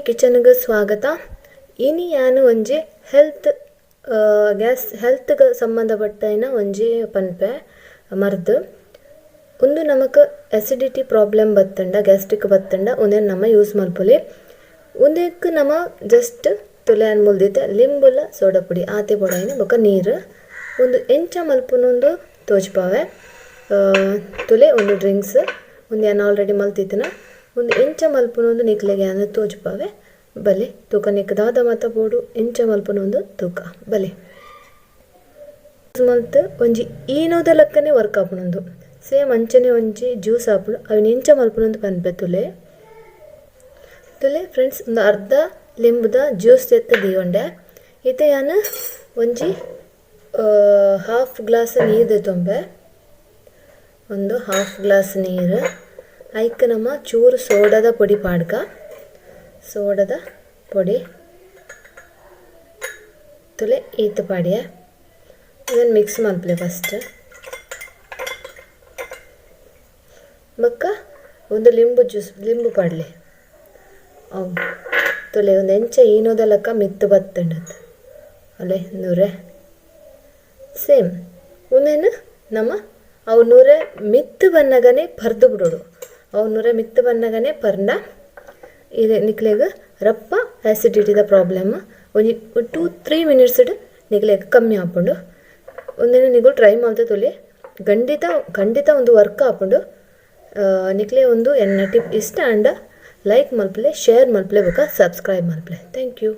ಕಿಚನ್ಗೆ ಸ್ವಾಗತ. ಇನಿ ಯಾನು ಒಂಜಿ health gas health ಸಂಬಂಧಪಟ್ಟಿನ ಒಂಜಿ ಪನ್ಪೆ ಮರ್ದ್. ಉಂದು ನಮಕ್ ಅಸಿಡಿಟಿ ಪ್ರಾಬ್ಲಮ್ ಬತ್ತಂಡ, ಗ್ಯಾಸ್ಟ್ರಿಕ್ ಬತ್ತಂಡ ಉಂದೆನ್ ನಮ ಯೂಸ್ ಮಲ್ಪೊಲಿ. ಉಂದೆಕ್ ನಮ ಜಸ್ಟ್ ತುಲೆ ಮುಲ್ದಿತ್ತೆ ಲಿಂಬುಲ ಸೋಡಾ ಪುಡಿ ಆತೆ ಬೋಡಾಯಿನ ಬೊಕ ನೀರು. ಉಂದು ಎಂಚ ಮಲ್ಪುನೊಂದು ತೋಜ್ಪಾವೆ. ತುಲೆ ಒಂದು ಡ್ರಿಂಕ್ಸ್ ಉಂದು ಯಾನ್ ಆಲ್ರೆಡಿ ಮಲ್ತಿತ್ತಿನ. ಉಂದು ಎಂಚ ಮಲ್ಪುನೊಂದು ನಿಕ್ಲೆಗ್ ಯಾನ್ ತೋಜ್ಪಾವೆ. ಬಲೆ ತೂಕ ನಿಕ್ ದಾದ ಮಾತ ಬೋಡು ಎಂಚ ಮಲ್ಪುನೊಂದು ತೂಕ ಬಲೆ. ಮಲ್ತ್ ಒಂಜಿ ಈನೋದ ಲೆಕ್ಕನೆ ವರ್ಕ್ ಆಪುನೊಂದು ಸೇಮ್ ಅಂಚನೆ ಒಂಜಿ ಜ್ಯೂಸ್ ಆಪುಂಡು. ಅವೆನ್ ಎಂಚ ಮಲ್ಪುನೊಂದು ಪನ್ಪೆ ತುಲೆ. ತುಲೆ ಫ್ರೆಂಡ್ಸ್, ಉಂದು ಅರ್ಧ ಲಿಂಬುದ ಜ್ಯೂಸ್ ದೆತ್ತ್ ದೀವೊಂಡೆ. ಇತ್ತೆ ಯಾನ್ ಒಂಜಿ ಹಾಫ್ ಗ್ಲಾಸ್ ನೀರು ದೆತ್ತೊಂಬೆ. ಒಂದು ಹಾಫ್ ಗ್ಲಾಸ್ ನೀರು, ಐಕ್ ನಮ್ಮ ಚೂರು ಸೋಡಾದ ಪೊಡಿ ಪಾಡ್ಕ. ಸೋಡಾದ ಪೊಡಿ ತುಲೆ ಈತ್ ಪಾಡಿಯ. ಇದನ್ನು ಮಿಕ್ಸ್ ಮಲ್ಪಲೆ ಫಸ್ಟ್. ಬೊಕ್ಕ ಒಂದು ಲಿಂಬು ಜ್ಯೂಸ್ ಲಿಂಬು ಪಾಡ್ಲೆ. ಅವು ತುಲೆ ಒಂದು ಎಂಚ ಈನೋದ ಲೆಕ್ಕ ಮಿತ್ತ್ ಬತ್ತುಂಡು ಅಲೆ ನೂರೆ ಸೇಮ್. ಉಂದೆನ್ ನಮ ಅವು ನೂರೆ ಮಿತ್ತ್ ಬನ್ನಗನೆ ಪರ್ದು ಬಿಡೋಡು. ಅವು ನೂರೆ ಮಿತ್ತ್ ಬನ್ನಗನೆ ಪರ್ಂಡ ಇದು ನಿಕ್ಲೆಗ್ ರಪ್ಪ ಆ್ಯಸಿಡಿಟಿದ ಪ್ರಾಬ್ಲಮ್ ಒಂಜಿ 2-3 ಮಿನಿಟ್ಸ್ ನಿಕ್ಲೆಗ್ ಕಮ್ಮಿ ಆಪುಂಡು. ಉಂದೆನ್ ನಿಕುಲು ಟ್ರೈ ಮಲ್ತ್ ತೂಲೆ, ಖಂಡಿತ ಖಂಡಿತ ಒಂದು ವರ್ಕ್ ಆಪುಂಡು. ನಿಕ್ಲೆ ಒಂದು ಎನ್ನ ಟಿಪ್ ಇಷ್ಟ ಆಂಡ ಲೈಕ್ ಮಲ್ಪುಲೆ, ಶೇರ್ ಮಲ್ಪುಲೆ ಬೊಕ ಸಬ್ಸ್ಕ್ರೈಬ್ ಮಲ್ಪುಲೆ. Thank you.